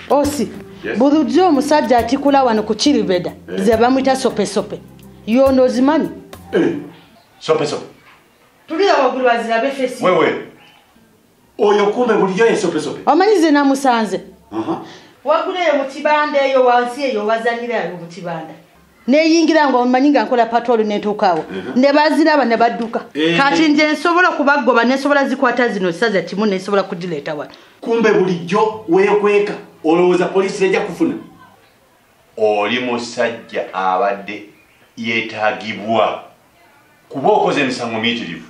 Osi bulijjo omusajja atikula wano ku kiribeda ze bamuyita sopesope yono ozimanyi? Sopesope tulira waggulu bazirabe fesi. Wewe oyo kumbe bulijjo ye sopesope. Omanyi ze namusanze waggulu eyo mu kibanda eyo wansi eyo wazanyira eyo mu kibanda neyingira nga omanyi nga nkola patrol netuukaawo ne baziraba ne badduka. Kati nze nsobola kubagoba nesobola zikwata zino saza kimu nesobola kugireeta wano. Kumbe bulijjo weekweka olowooza poliisi ejja kufuna. Oli musajja abadde yeetaagibwa kuba okoze emisango miyitirivu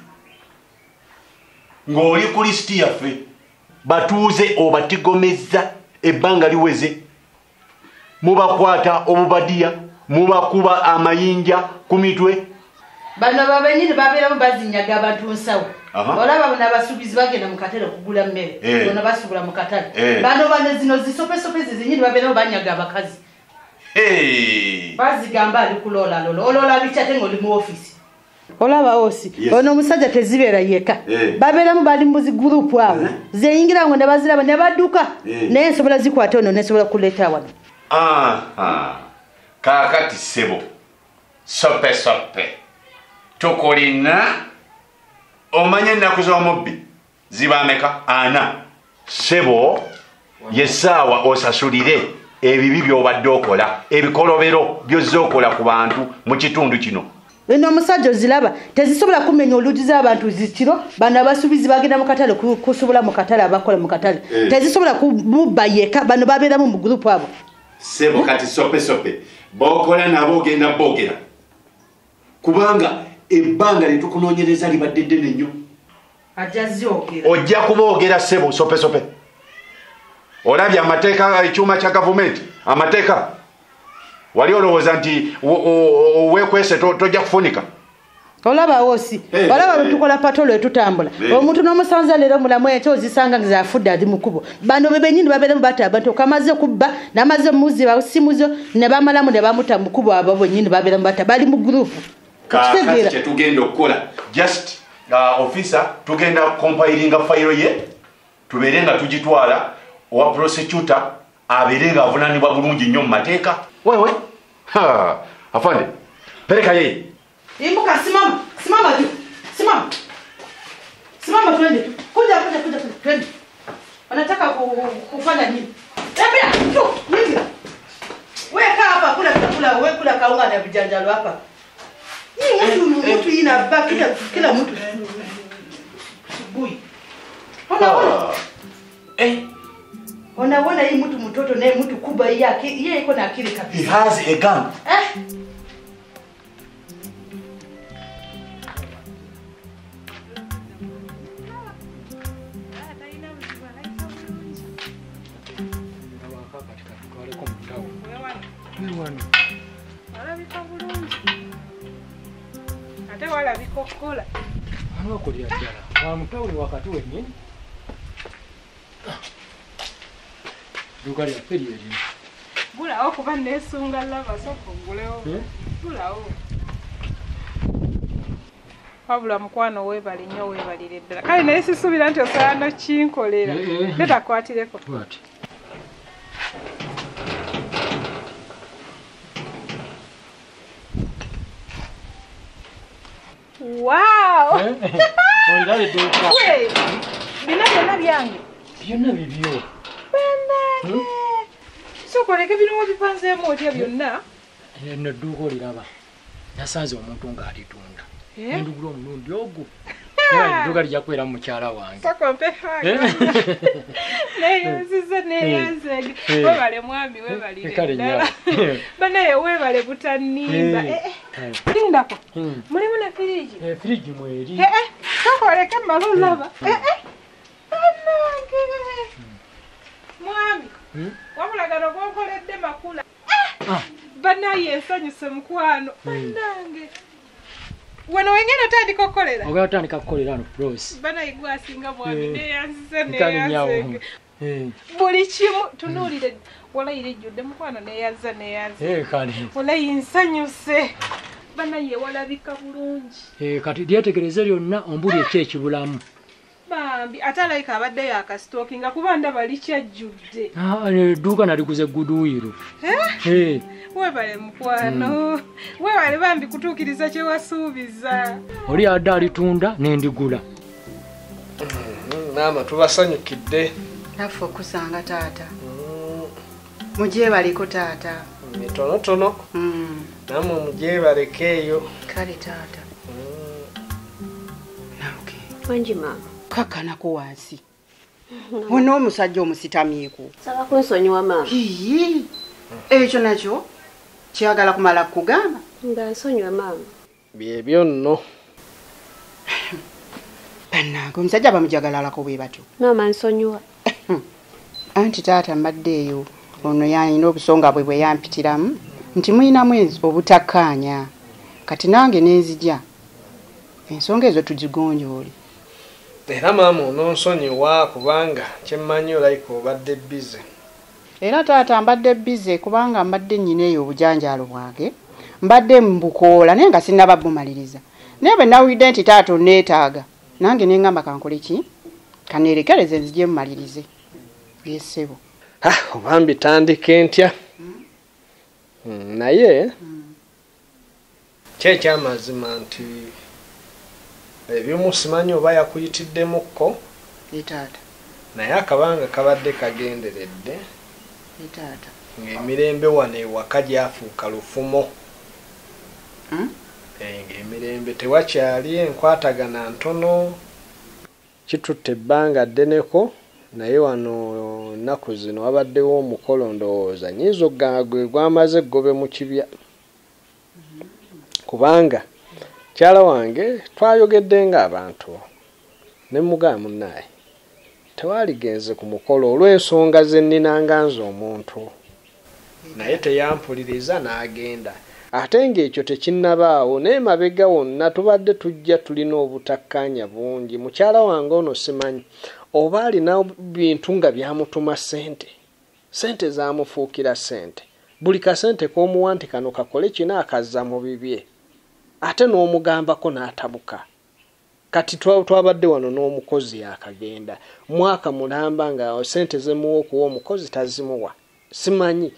ng'oli ku lisiti yaffe batuuze obatigomezza ebbanga liweze mubakwata obubadiya mubakuba amayinja ku mitwe. Bano babenyini babeeramu bazinyaga abantu nsawo. Olaba bano abasuubuzi bagenda mu katale okugula mmere, bano basubula mu katale. Bano bano zino zisopesope zinyini babeeramu banyaga abakazi. Bazigamba ali kulola lolo olola biki ate ng'oli mu ofiisi. Olaba osi ono omusajja tezibeera yekka, babeeramu bali mu zigurupu awo zeyingira ngo ne baziraba ne badduka, naye nsobola zikwata ono nesobola kuleeta wano. Kaakati ssebo sopesope tukulina omanye ennaku z'omubbi ziba ameka? 4. Ssebo yessaawa osasulire ebibi by'obadde okola, ebikolobero by'ozze okola ku bantu mu kitundu kino. Eno omusajja oziraba tezisobola kumenya olugi z'abantu zikiro. Bano abasuubuzi bagenda mu katale kusobola mu katale abakola mu katale tezisobola kumubba yekka, bano babeeramu mu gurupu abo. Ssebo kati sopesope b'okola nabo ogenda boogera kubanga ebbanga lye tukunoonyereza libadde ddene nnyo. Ojja kuboogera ssebo sopesope. Olabye amateeka, ekyuma kya gavumenti amateeka wali olowooza nti weekwese tojja kufunika. Olaba osi olaba bwe tukola patolo etutambula omuntu n'omusanza leero mulamu ekyo ozisanga nga afudde ali mu kkubo. Bano be bennyini babeeramu batta abantu kamaze kubba n'amaze muziba simuzo ne bamalamu ne bamuta mu kkubo. Abo bennyini babeeramu batta bali mu gurupu. Kaakati kye tugenda okukola just officer tugenda compilinga fayiro ye tubeere nga tugitwala owa prosecutor abeere nga avunaanibwa bulungi nnyo mu mateeka. Wewe afande pereka yeye. Imuka, simama, simama juu. Simama. Simama twende. Kuja kuja kuja twende. Wanataka kufanya nini? Tembea, tu, nyingi. Wewe kaa hapa kula chakula, wewe kula kaunga na vijanjalo hapa. Ni mtu ina baki kila mtu. Subui. Ona ona. Ona ona hii mtu mtoto naye mtu kubwa yake, yeye iko na akili kabisa. He has a gun. Walabika bulungi ate walabika okukola. Ani wakolera ddala wamutawuli wakati wennyini dduuka lyaffe lyerino. Gulawo kuba neesunga lava sooka ogulewo. Gulawo. Wabula mukwano weebale nnyo weebalire ddala. Kale naye sisuubira nti osobola n'okinkolera. Leeta akwatireko. Wow! Wait, bino byonna byange? Byonna bibyo. Bannange! Sooka oleke bino wabipanzeemu otya byonna? Eno edduuka oliraba. Nasanze omuntu ng'alitunda. Nendugula omulundi ogwo. Edduuka lijja kubeeramu mukyala wange. Sooka ompe hug. Neeyanzizza neeyanzeege. Weebale mwami weebalire ddala. Bannaye weebale butannimba. Lindako. Mulimu ne firiji? Firiji mweri. Sooka oleke mmale olaba. Bannange! Mwami, wabula gano gonkoledde makula. Bannaye nsanyuse mukwano. Bannange. Wano wengenda otandika okukolera? Ogenda otandika kukolera wano Prosi. Bannaye gwe asinga mwami neeyanziza neeyanzeege. Buli kimu tunuulire walayi lijjudde mukwano neeyanza neeyanze. Kale. Walayi nsanyuse. Bannaye walabika bulungi. Kati lyetegereze lyonna ombuli eki ekibulamu. Bambi. Bambi ate alayika abaddeyo akasitookinga kuba ndaba likyajjudde. Edduuka naliguze goodwill. Weebale mukwano. Weebale bambi kutuukiriza kye wasuubiza. Oli adde alitunda n'endigula. Maama tubasanyukidde. Naffe okusanga taata. Mugyebaleko taata. Mitonotono. Nammwe mugyebaleko eyo. Kale taata. Naluke. Wangi maama. Kakkanako wansi. Wonna omusajja omusitamyeko. Nsaba kunsonyiwa maama. Iiii. Ekyo nakyo kyagala kumala kugamba. Nga nsonyiwa maama. Byebyo nno. Bannange omusajja bamujagalalako bwe batyo. Maama nsonyiwa. Anti taata mbadde eyo ono yalina obusonga bwe bwe yampitiramu nti muyinamu obutakkaanya. Kati nange nenzija ensonga ezo tuzigonjoole. Era maama ononsonyiwa kubanga kyemmanyi olayika obadde bbize. Era taata mbadde bbize kubanga mbadde nnyina eyo obujanjaalo bwange mbadde mbukoola naye nga sinnaba bumaliriza. Naye bwe nawulidde nti taata onneetaaga nange ne ŋŋamba kankole ki? Kaneerekereze nzije mmalirize. Ye ssebo. Oba mbitandike ntya? Naye ki ekyamazima nti ebimu simanyi oba yakuyitiddemukko. Ye taata. Naye akabanga kabadde kagenderedde. Ye taata. Ng'emirembe wano ewaka gyafuuka lufumo. Ng'emirembe tewakyali enkwatagana ntono. Kitutte ebbanga ddeneko naye wano nnaku zino wabaddewo omukolo ndowooza nnyinza okugamba gwe gwamaze eggobe mu kibya. Kubanga mukyala wange twayogedde ng'abantu ne mugamba munnaaye tewaligenze ku mukolo olw'ensonga ze nninanga nze omuntu. Naye teyampuliriza n'agenda. Ate ng'ekyo tekinnabaawo naye mabega wonna tubadde tujja tulina obutakkaanya bungi. Mukyala wange ono simanyi oba alina bintu nga byamutuma ssente. Ssente zaamufuukira ssente. Buli kasente k'omuwa nti kano kakole kino akazza mu bibye. Ate n'omugambako n'atabuka. Kati twabadde wano n'omukozi akagenda. Mwaka mulamba nga ssente zemuwa okuwa omukozi tazimuwa. Simanyi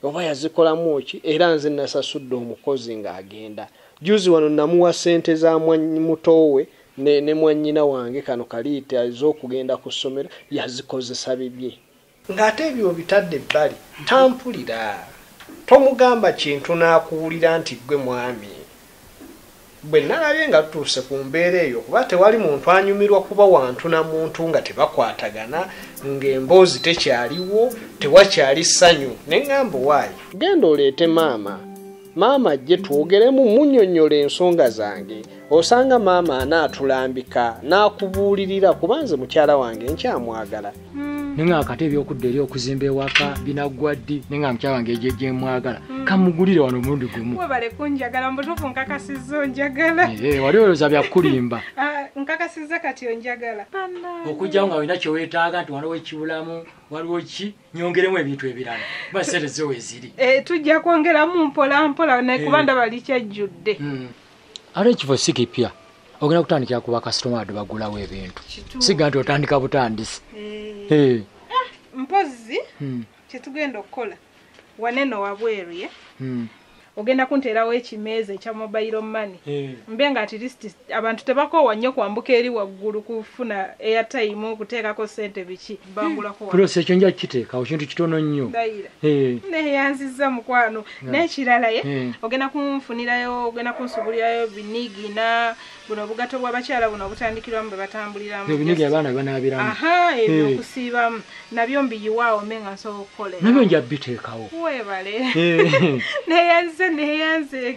oba yazikolamu ki era nze nasasudde omukozi ng'agenda. Juzi wano namuwa ssente za muto we ne mwannyina wange kano kaliita ez'okugenda ku ssomero yazikozesa bibye. Ng'ate ebyo obitadde ebbali tampulira. Tomugamba kintu n'akuwulira nti ggwe mwami. Bwe nalabye nga tutuuse ku mbeera eyo kuba tewali muntu anyumirwa kuba wantu na muntu nga tebakwatagana ng'emboozi tekyaliwo tewakyali ssanyu ne ŋŋamba waayi genda oleete maama. Maama ajje twogeremu munnyonnyola ensonga zange. Osanga maama anaatulambika n'akubuulirira kuba nze mukyala wange nkyamwagala. Naye nga kati ebyokudda eri okuzimba ewaka binaggwa ddi naye nga mukyala wange gye mwagala kamugulire wano omulundi gumu. Webale kunjagala mu butuufu nkakasizza onjagala. Wali olowooza bya kukulimba. Nkakasizza kati onjagala. Okugyawo nga olina kye weetaaga nti waliwo ekibulamu waliwo ki nyongeremu ebintu ebirala kuba ssente zo weeziri. Tujja kwongeramu mpola mpola naye kuba ndaba likyajjudde. Ate ekifo si kipya. Ogenda kutandikira ku bakasitoma badde bagulawo ebintu. Siga nti otandika butandisi. Mpozzi kye tugenda okukola waneno wabweru ye. Ogenda kunteerawo ekimeeza ekya mobile money. Mbe nga at least abantu tebakoowa nnyo kwambuka eri waggulu kufuna airtime okuteekako ssente biki bangulako. Kulosa ekyo nja kukiteekawo kintu kitono nnyo. Neeyanzizza mukwano. N'ekirala ye ogenda kunfunirayo ogenda kunsubulirayo binigina buno obugatto bw'abakyala buno obutandikirwamu bwe batambuliramu. Ebinigi abaana banaabiramu. Aha ebyo okusiibamu nabyo mbiyiwaawo mbe nga nsobola okukola. Nabyo nja biteekawo. Weebale. Neeyanze neeyanze.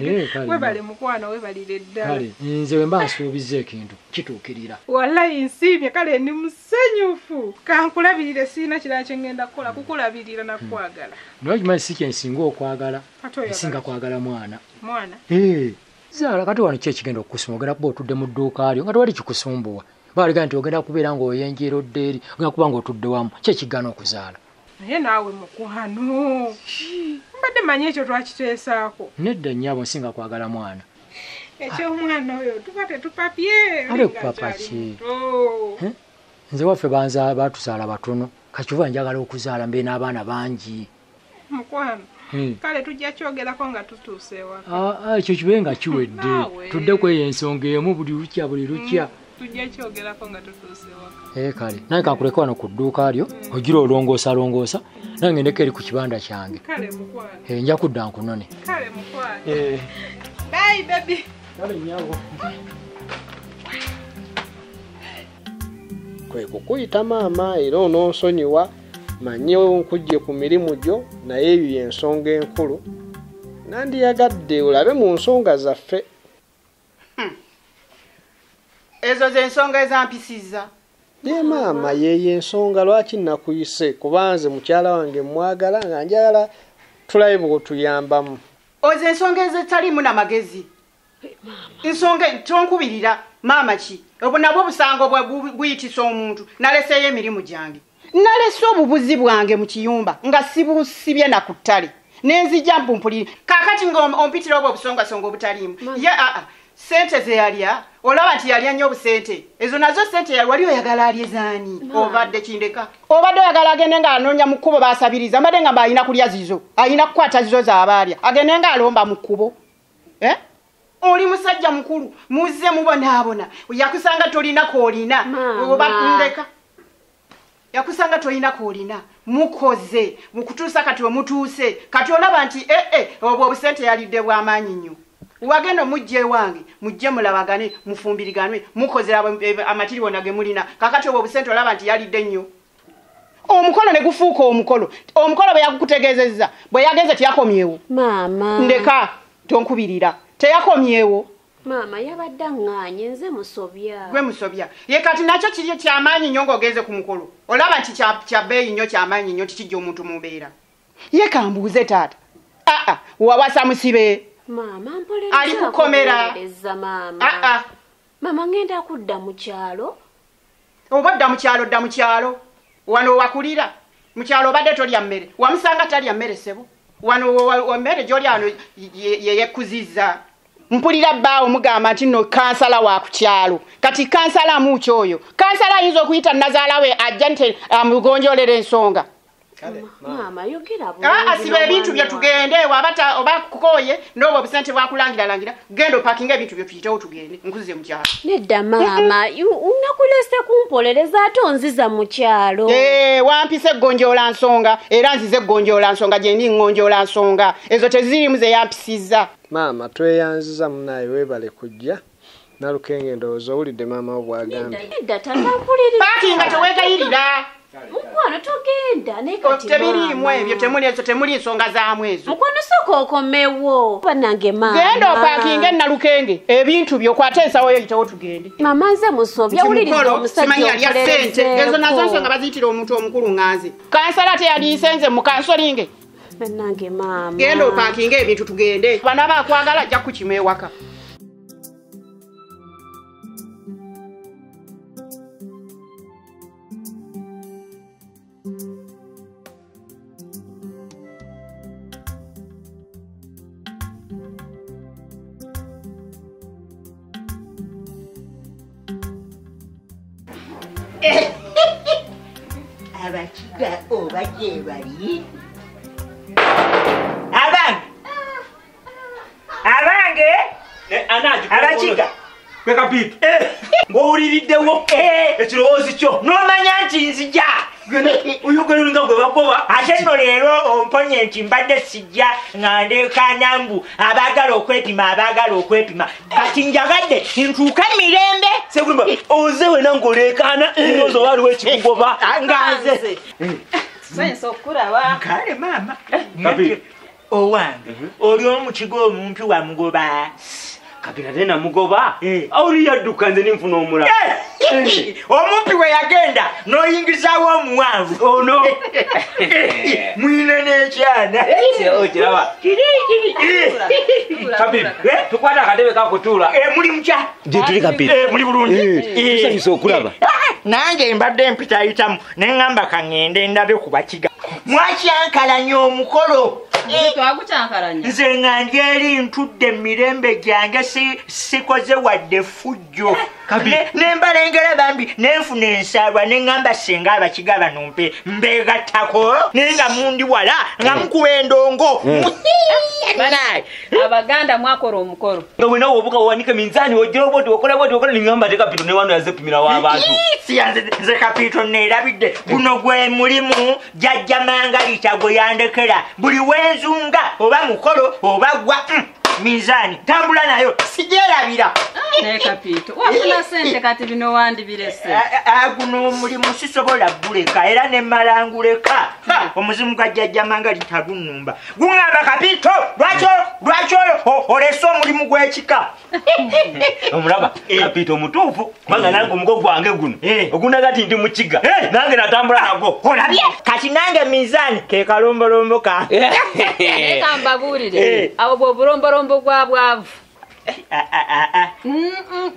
Webale mukwano webalire ddala. Kale nze bwe mba nsuubizza ekintu kituukirira. Wallahi nsiimye kale ndi musanyufu. Kankulabirire sirina kirala kye ŋŋenda kukola kukulabirira na kukwagala. Naye okimanyi si kye nsinga okwagala. Nsinga kwagala mwana. Mwana? Zaala kati wano ki ekigenda okukusumba ogenda kuba otudde mu dduuka lyo nga tewali kikusumbuwa. Baaliga nti ogenda kubeera ng'oyenjeera odde eri ogenda kuba ng'otudde wamu ki ekigaana okuzaala. Naye naawe mukwano. Mbadde manyi ekyo twakiteesaako. Nedda nnyabo nsinga kwagala mwana. Eky'omwana oyo tuba tetupapye. Ale kupapa ki? Nze waffe batuzaala batono. Kakiva njagala okuzaala mbe n'abaana bangi. Mukwano. Kale tujja kyogerako nga tutuuse ewaka. Ekyo kibe nga kiwedde. Tudde kweyo ensonga emu buli lukya buli lukya. Tujja kyogerako nga tutuuse ewaka. Kale. Nange kankuleke wano ku dduuka lyo ogira olongoosa nange ndeka eri ku kibanda kyange. Kale mukwano. Nja kudda nkunone. Kale mukwano. Bye baby. Kale nnyabo. Kwe kukuyita maama era onoonsonyiwa manye nkujje ku mirimu gyo naye ebyo y'ensonga enkulu nandiyagadde olabe mu nsonga zaffe. Ezo z'ensonga ezampisizza. Naye maama yeyo ensonga lwaki nakuyise kuba nze mukyala wange mwagala nga njagala tulabe bw'otuyambamu. Ozo ensonga ezitaliimu n'amagezi. Ensonga tonkubirira maama ki? Obwo nabwo obusango buyitisa omuntu. Naleseeyo emirimu gyange. Nalese obubuzi bwange mu kiyumba nga sibusibye na ku ttale. Nenzija mpumpulire. Kaakati nga ompitira obwo obusongasonga obutaliimu. Ye sente ze yalya, olaba nti yalya nnyo obusente. Ezo nazo sente wali oyagala alye zaani? Obadde kindeka. Obadde oyagala agende ng'anoonya mu kkubo baasabiriza. Mbadde ngamba alina kulya zizo. Alina kukwata zizo z'abaalya. Agende ng'alomba mu kkubo. Oli musajja mukulu, muzze mubonaabona. Yakusanga tolina k'olina. Oba ndeka. Yakusanga tolina k'olina. Mukoze, mukutuusa kati omutuuse. Kati olaba nti obwo obusente yalidde bw'amaanyi nnyo. Wagenda mujje wange, mujje mulabagane, mufumbiriganwe, mukoze amatiriwona ge mulina. Kakati obwo obusente olaba nti yalidde nnyo. Omukolo ne gufuuka omukolo. Omukolo bwe yakutegeezezza, bwe yagenze teyakomyewo. Maama. Ndeka, tonkubirira. Teyakomyewo. Maama yabadde aŋŋaanye nze musobya. Gwe musobya. Ye kati nakyo kiri kyamaanyi nnyo ng'ogenze ku mukolo. Olaba nti kya bbeeyi nnyo kyamaanyi nnyo tikijja omuntu mu mbeera. Ye kambuuze taata. Wawasa musibe. Maama mpolereza. Ali kukomera. Maama. Maama ngenda kudda mu kyalo. Oba dda mu kyalo dda mu kyalo. Wano wakulira. Mu kyalo obadde tolya mmere. Wamusanga talya mmere ssebo. Wano emmere gy'olya wano ye yekuzizza. Mpulira bbaawo mugamba nti nno kansala wa ku kyalo. Kati kansala amuuki oyo. Kansala ayinza okuyita nnazaala we ajja nti amugonjoolera ensonga. Maama yogera bulungi. Siba ebintu bye tugende oba kukooye n'obwo obusente bwakulangira genda opakinga ebintu bye tuyitewo tugende nkuzize mu kyalo. Nedda maama, nakulese kumpolereza ate onziza mu kyalo. Wampise eggonjoola nsonga era nzize eggonjoola nsonga gye ndi ngonjoola nsonga ezo teziriimu ze yampisizza. Maama tweyanziza munaaye weebale kujja. Nalukenge ndowooza owulidde maama wo bw'agambye. Nedda taata mpuliriza. Pakinga teweegayirira. Mukwano togenda naye kati tebiriimu ebyo temuli ezo temuli nsonga zaamu ezo. Mukwano sooka okomewo. Bannange maama. Genda opakinge Nalukenge ebintu byo okwate ensawo yo yitewo tugende. Maama nze musobya wuliriza omusajja alya ssente ezo nazo nsonga baziyitira omuntu omukulu nganze. Kansala teyaliise nze mu kansolinge. Bannange maama. Genda opakinge ebintu tugende. Bano abakwagala ajja kukima ewaka. Abakiga oba gye bali. Abange abakiga kwe kapipi ng'owuliriddewo ekirowoozo kyo n'omanya nti nzija oyogerulinga gwe bagoba. Ate nno leero omponye nti mbadde sijja nga ndeekaana mbu abaagala okwepima kati njagadde ntuuke mirembe. Sekulumba oze wena ng'oleekaana ndowooza oba waliwo ekikugoba. Nga nze tusanyusa okukulaba. Kale maama owange oli omukiga omuntu wamugoba. Kabira tena mugoba awuli yadduka nze ninfuna omulala. Omumpi we yagenda n'oyingizaawo omuwanvu ono mwine n'ekyana. Okiraba Kapipi tukwata akatebe kakutuula. Muli mutya? Gye tuli Kapipi. Muli bulungi. Tusanyusa okulaba. Nange mbadde mpitayitamu ne ŋŋamba kaŋŋende ndabe ku bakiga. Mwakyankalanya omukolo. Twagukyankalanya. Nze nga ndi eri ntudde mu mirembe gyange sikoze wadde effujjo. Ne mbalengera bambi bambi nenfuna ensaalwa ne ŋŋamba singa abakiga bano mpe mbeegattako naye nga mundi wala nga mukuba endongo. Abaganda mwakola omukolo. Nga wena wobuka wanika minzaani ojja oboti okola bwoti okola ne ŋŋamba te Kapito ne wano yazze kupimira w'abantu. Nze Kapito neerabidde guno gwe mulimu jjajja Mangalita gwe yandekera buli wenzunga oba mukolo oba gwa minzaani tambula nayo sigyerabira. Naye Kapito wafuna ssente kati bino wandibirese. Guno omulimu sisobola guleka era ne mmalanguleka. Omuzimu gwa jjajja Mangalita gunnumba guŋŋamba Kapito lwaki olese omulimu gw'ekika. Omulaba Kapito omutuufu kubanga nange omugo gwange guno ogunaga ti ndi mukiga nange natambula nagwo. Olabye kati nange minzaani ke kalombolombo kange. Naye kambabuulire awo bwe obulombolombo gwa bwavu.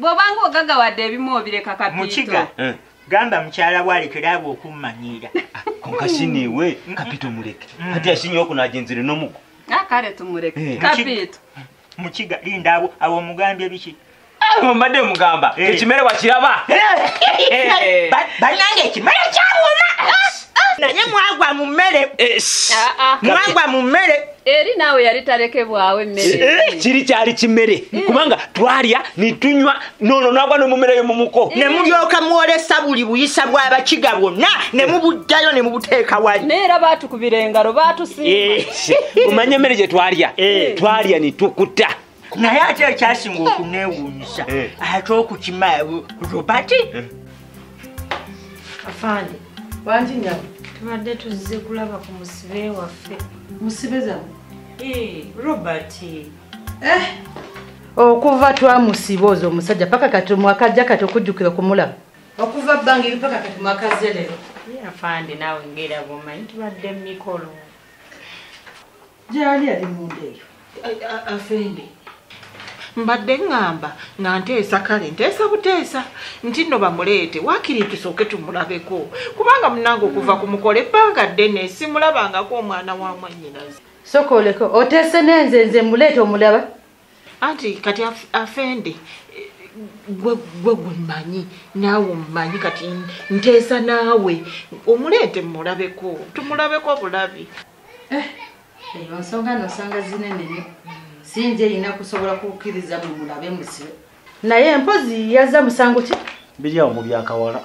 Bw'obanga ogagawadde ebimu obireka Kapito. Mukiga gamba mukyala bw'alekera abo okummanyiira. Konka siniiwe Kapito muleke ati yasinye okunagenzere n'omugo. Kale tumuleke Kapito. Mukiga linda abo abo omugambye biki? Mbadde mugamba ekimere wakiraba. Bannange ekimere kyawoma naye mwagwa mu mmere. Mwagwa mu mmere. Eri naawe yali talekebwawo emmere. Kiri kyali kimere kubanga twalya ne tunywa nono nagwa n'omumere yo mumuko. Ne mulyoka mwolesa buli buyisa bw'abakiga bwonna ne mubuddayo ne mubuteeka wali. Naye era baatukubira engalo baatusiima. Omanye emmere gye twalya twalya ne tukuta. Naye ate ekyasinga okuneewuunyisa ate okukima Robert. Afande wangi nnyabo. Tubadde tuzze kulaba ku musibe waffe. Musibe zammwe? Robert. Okuva twamusiba ozo omusajja paka kati mwakajja kati okujjukira okumulaba. Okuva bbanga eri paka kati mwakazze leero. Afande naawe ngera bw'omanyi tubadde mu mikolo. Gyali ali munda eyo. Afende mbadde ŋŋamba nga nteesa kale nteesa buteesa nti nno bamuleete waakiri tusooke tumulabeko kubanga munnange okuva ku mukolo ebbanga ddene simulabangako omwana wa mwannyinaze. Sooka oleke oteese nenze nze muleete omulaba. Anti kati afende gwe gwe mmanyi naawe ommanyi kati nteesa naawe omuleete mulabeko tumulabeko bulabi. Eyo nsonga nosanga zinene nnyo. Sinje erina kusobola kukkiriza mu mulabe musibe. Naye mpozi yazza musango ki? Biri awo mu byakawala.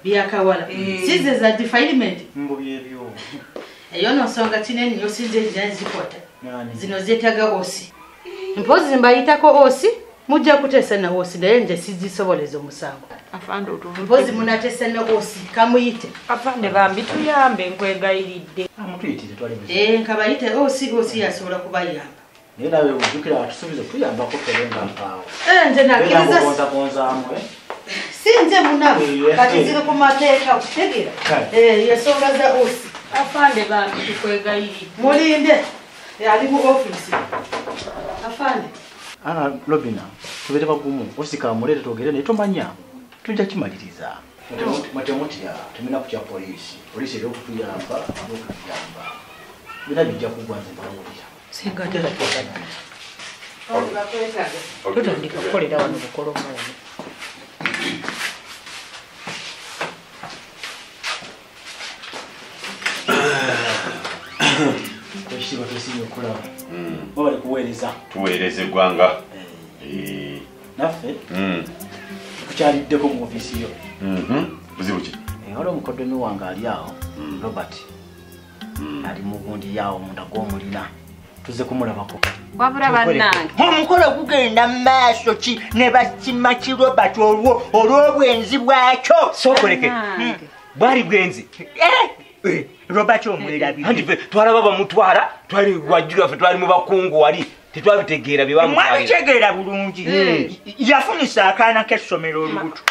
Byakawala. Size za defilement. Mbu byebyo. Eyo nsonga kinene nnyo sinje erina nzikwata. Zino zeetaaga osi. Mpozi mbayitako osi mujja kuteesa na osi naye nje sizisoboleza omusango. Afande otuvuddeko. Mpozi munateesa ne osi kamuyite. Afande bambi tuyambe nkwegayiridde. Amutuyitire twali buzibu. Nkabayite osi osi yasobola kubayamba. Naye nawe ojjukira atusuubiza tuyambako ffere nga mpaawo. Nze nakkiriza. Gonzagonzaamu. Si nze munawe kati ziri ku mateeka okutegeera. Ensonga za osi. Afande bambi tukwegayiridde. Mulinde ali mu ofiisi. Afande. Robina tubeere bagumu osika muleete twogere naye tomanya tujja kimaliriza. Mwatemutya tumina kutya poliisi. Poliisi eri okutuyamba n'okutuyamba. Byonna bijja kuggwa nze mbawulira. Singa ddala tutandika kukolera wano bukolomooni. Ekitiibwa twesimye okulaba. Wabale kuweereza. Tuweereza eggwanga. Naffe tukukyaliddeko mu ofiisi yo. Buzibu ki? Waliwo omukoddomi wange ali awo Robert. Ali mu gundi yawo munda gw'omulina. Tuzze kumulabako. Wabula bannange. Omukolo gugenda mu maaso ki ne bakima ki Robert olwo olw'obwenzi bwakyo. Sookoleke. Bwali bwenzi. Robert omwerabidde. Anti ffe twalaba bamutwala twali wajjulwa ffe twali mu bakungu wali tetwabitegeera bye bamutwalira. Mwabitegeera bulungi. Yafunisa akaana k'essomero olubuto.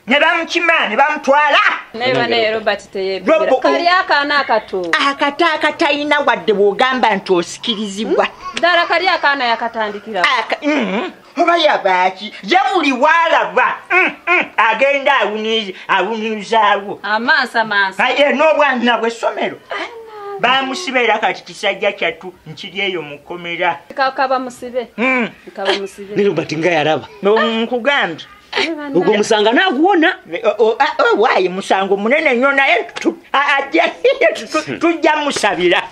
Ne bamukima ne bamutwala. Naye banaye Robert teyeebira. Kali akaana akato. Akato akatalina wadde bw'ogamba nti osikirizibwa. Ddala kali akaana yakatandikira. Oba yabaaki ye buli waalaba agenda awunyizaawo. Amansamansa. N'obwana bw'essomero. Bamusiba era kati kisajja kyattu nkiri eyo mu kkomera. Kaba musibe. Kaba musibe. Ne Robert nga yalaba. Nkugambye. Ogwo musanga naguwona. Waayi musango munene nnyo naye tujja musabira.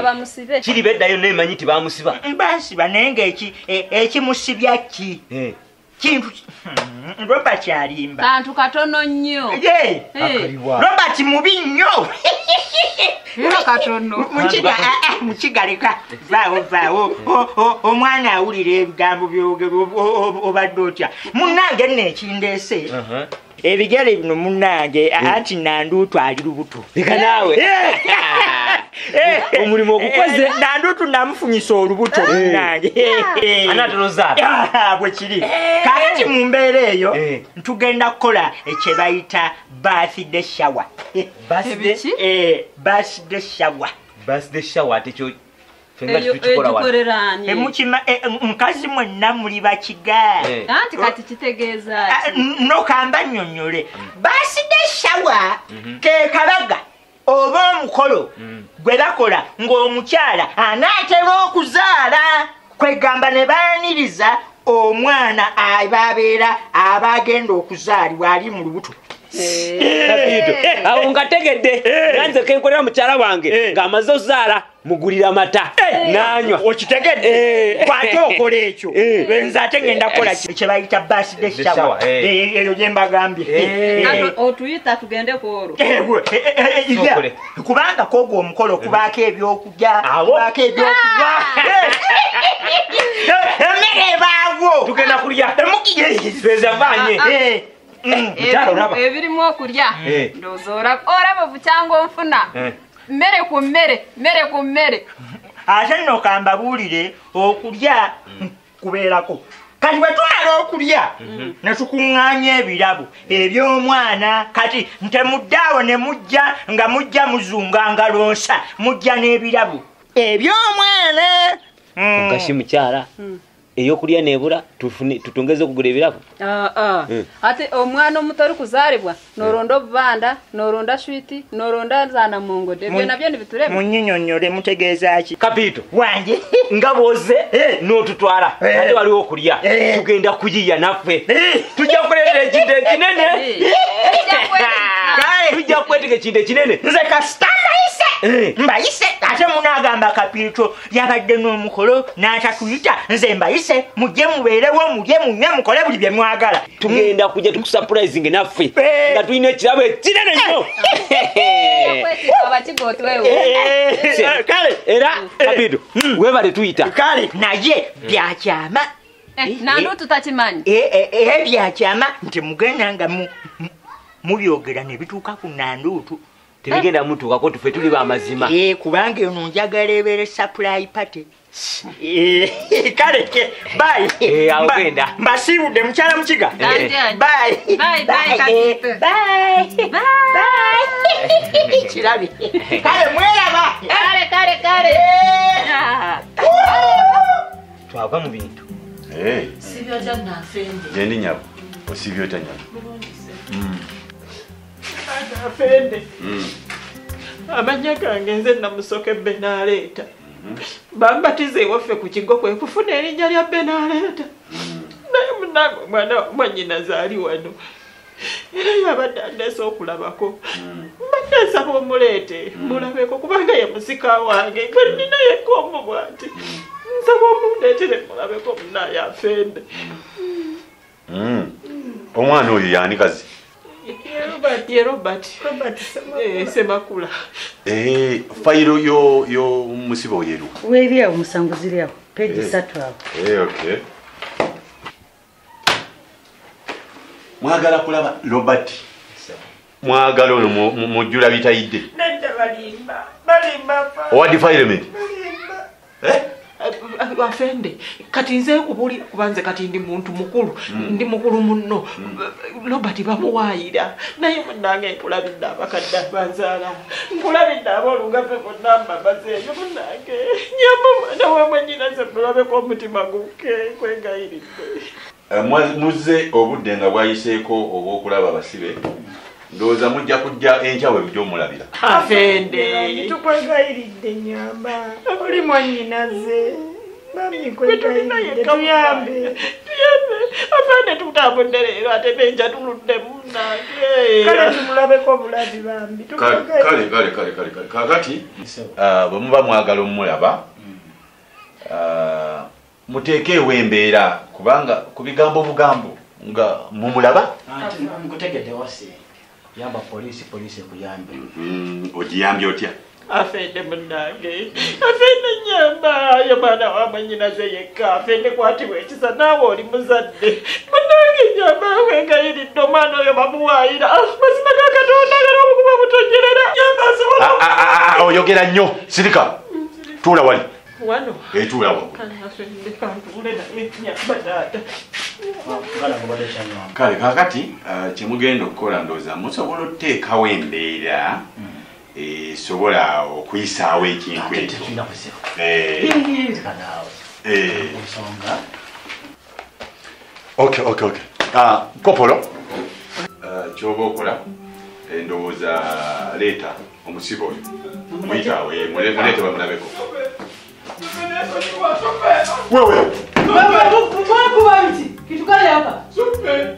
Bamusibe. Kiri beddayo nemanyi nti bamusiba. Basiba naye nga ekimusibya ki? Kintu Robert alimba. Kantu katono nnyo. Robert mubi nnyo. Katono. Mukigaleka vaawo omwana awulira ebigambo byogerwa obadde otya. Munnange nno ekindeese. Ebigere bino munnange anti Nandutu ali lubuto. Leka naawe. Omulimu ogukoze. Nandutu namufunyisa olubuto munnange. Anaatolozaala. Bwe kiri. Kakati mu mbeera eyo tugenda kukola kye bayita birthday shower. Birthday shower. Birthday shower ate kyo fenga tukikola wano. Mukazi mwenna muli bakiga. Anti kati kitegeeza ki? Nokamba nnyonnyole. Birthday shower ke kabaga oba omukolo gwe bakola ng'omukyala anaatera okuzaala kwegamba ne baaniriza omwana ababeera abagenda okuzaalibwa ali mu lubuto. Awo ngategedde nanze kenkolera mukyala wange ng'amaze ozaala mugulira amata nanywa. Okitegedde kwate okola ekyo nze ate ngenda kukola kye bayita birthday shower eyo gye mbagambye. Otuyita tugende ku olwo. Kubanga kwogwo omukolo kubaako ebyokulya kubaako ebyokunywa emmere ebaawo tugenda kulya twezavanye. Ebirimu okulya ndowooza olaba bukyanga onfuna mmere ku mmere mmere ku mmere. Ate nno kambabuulire okulya kubeerako. Kati bwe tumala okulya ne tukuŋŋaanya ebirabo eby'omwana kati ntemuddaawo ne mujja nga mujja muzunga ngalonsa mujja n'ebirabo eby'omwana. Okashi mukyala eyokulya nebula tutongeze okugula ebirabo. Ate omwana omuto ari kuzaalibwa noronda obubanda noronda shwiti noronda zanamungo ebyo nabyo nibiturema. Munyinyonnyole mutegeeza ki? Kapito wange nga bw'ozze n'otutwala ate waliwo okulya tugenda kuyiya naffe tujja kuleetera ekintu ekinene. Tujja kwetika ekintu ekinene. Nze kasita mbayise ate munaagamba Kapito yabadde n'omukolo n'atatuyita nze mbayise mujje mubeerewo mulye munywe mukole buli bye mwagala. Tugenda kujja tukusurprising naffe nga tulina ekirabo ekinene nnyo. Era Kapito weebale tuyita. Kale naye byakyama. Nandutu takimanyi. Byakyama nti mugenda nga mubyogera ne bituuka ku Nandutu. Tebigenda mutuukako tufe tuli b'amazima. Kubanga eno njagala ebeere supply party. Kale bye. Awo genda. Mbasiibudde mukyala Mukiga. Bye. Bye bye Kapito. Bye. Bye. Kirabe. Kale mweraba. Kale kale kale. Twava mu bintu. Sibyo otya Nafende? Gyendi nnyabo. Osibye otya nnyabo? Afende. Amannya gange nze Namusoke Benaleeta. Bambatiza ewaffe ku kigo kwe kufuna erinnya lya Benaleeta. Naye munnange omwana mwannyinaze ali wano. Era yabadde andeese okulabako. Mbadde nsaba omuleete mulabeko kubanga ye musika wange gwe nnina yekka omu bw'ati. Nsaba omundeetere mulabeko munnaye Afende. Omwana oyo y'ani kazi? Robert Semakula. Fayiro yo musiba oyeru. Weeri awo musango ziri awo peegi 3 awo. Okay. Mwagala kulaba Robert. Mwagala ono mujjula bitayidde. Nedda balimba. Balimba fa. Owa defilement. Balimba. Afende kati nze nkubuli kubanze kati ndi muntu mukulu ndi mukulu munno Robert bamuwaayira naye munnange nkulabidde abakadde abanzaala nkulabidde aboolugave bonna mbabazeeyo munnange nyamba omwana wa mwannyinaze mulabeko omutima gukke kwegayiridde. Muzze obudde nga bwayiseeko obw'okulaba abasibe ndowooza mujja kujja enkya we bujja omulabira. Afende tukwegayiridde nyamba oli mwannyinaze mami nkwegayiridde tuyambe tuyambe. Afande tutambudde leero ate benja tuludde munnange. Kale tumulabeko bulabi bambi. Kale kale kale kale kale. Kakati bwe muba mwagala omulaba muteekeewo embeera kubanga ku bigambo bugambo nga mumulaba. Anti nkutegedde wase. Yamba polisi, polisi ekuyambe. Ogiyambye otya? Afende munnange, afende nyamba ye mwana wa mwannyinaze yekka, afende kwatibwa ekisa naawe oli muzadde. Munnange nyamba weegayiridde omwana oyo bamuwaayira. Mazima ga Katonda agala obukuba butojjerera. Nyamba asobola. Oyogera nnyo, sirika. Tuula wali. Wano. Tuula wali. Kale afende kantuule naye nyamba taata. Kale kakati kyemugenda okukola ndowooza musobola otuteekawo embeera esobola okuyisaawo ekintu ekyo. Okay, okay, okay. Kopolo kyoba okola ndowooza leeta omusibe oyo muyitaawe muleete bamulabeko. Wewe wewe, kuba mti kitu gani hapa? Supe.